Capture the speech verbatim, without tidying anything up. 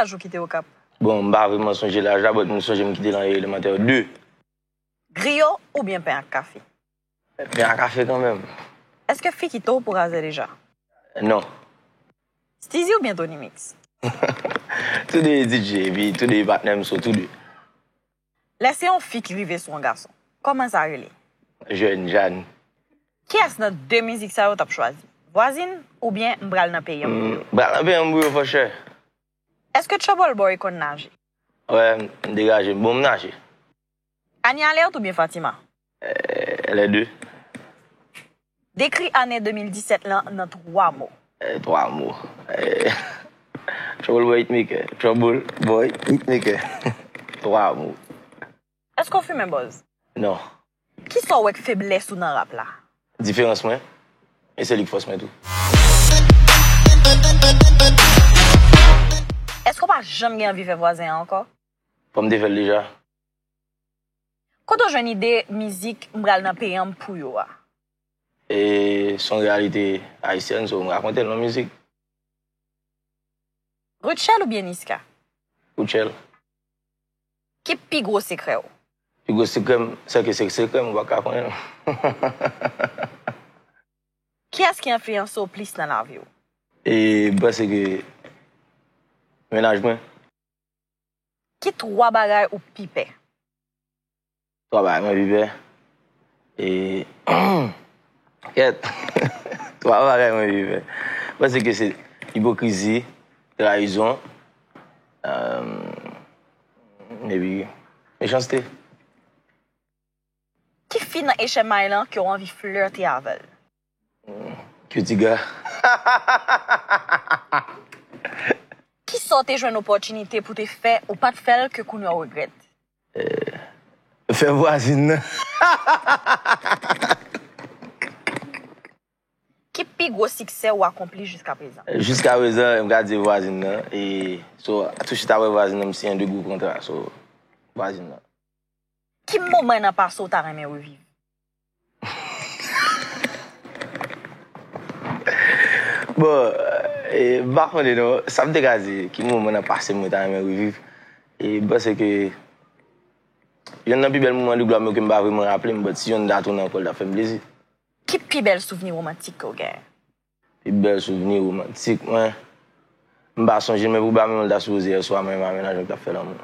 Jou kite Okap? Bon, m pa vrèman sonje laj la, but m sonje m kite l an elemantè de. Griyo oubyen pen ak kafe? Pen ak kafe kanmenm. Èske Fiki to pou razè deja? Non. Steezy oubyen Tony Mix? Tou de D J, epi tou de patnè m, so tou de. Lè se yon fi ki rive sou yon gason, kòman sa rele? Jèn Jàn. Kiyès nan de mizik sa yo w t ap chwazi? Vwazin oubyen M pral nan peyi an pou yo? M pral nan peyi an pou yo, for sure. Èske Trouble Boy konn naje? Wè, m degaje. Bon, m naje. Anie Alerte oubyen Fatima? Eh, les deux. Dekri ane de mil disèt lan nan twa mo. Eh, twa mo. Eh, Trouble Boy Hitmaker. Trouble Boy Hitmaker. Twa mo. Èske w fimen bòz? Non. Kisa w wè k feblès ou nan rap la? Diferans mwen. E se li k fòs mwen tou. Èske w pa janm gen anvi fè vwazen an ankò? Fò m te fè l deja. Kote w jwenn ide mizik M pral nan peyi an pou yo a? E se yon reyalite ayisyèn, so m rakonte l nan mizik. Rutshelle oubyen Niska? Rutshelle. Ki pi gwo sekrè w? Pi gwo sekrè m, se ke se sekrè m, ou pa ka konnen non. Kiyès ki enfliyanse w plis nan lavi w? E m panse ke mennaj mwen. Ki twa bagay ou pi pè? Twa bagay mwen pi pè. E, kèt. Twa bagay mwen pi pè. Mwen panse ke se ipokrizi, trayizon, epi mechanste. Ki fi nan H M I lan ke w anvi flirte avè l? Kyotiga. Kisa w te jwenn opòtinite pou te fè, ou pa t fè l, ke kounye a w regrèt? Fè vwazin nan. Ki pi gwo siksè ou akonpli jiskaprezan? Jiskaprezan, m ka di vwazin nan. E, so, tou chita apre vwazin nan, m siyen de gwo kontra. So, vwazin nan. Ki moman nan pase w ta renmen reviv? Bon, e, m pa konnen non. Sa m te ka di, ki moman nan pase m mwen ta renmen reviv? E, m panse ke yonn nan pi bèl moman de glwa m yo ke m pa vrèman raple m, but si yonn ta tounen ankò, l t ap fè m plezi. Ki pi bèl souvni womantik ke w genyen? Pi bèl souvni womantik mwen. M pa sonje l, men pwobableman l ta sipoze yèswa, mwen e mennaj mwen t ap fè lanmou.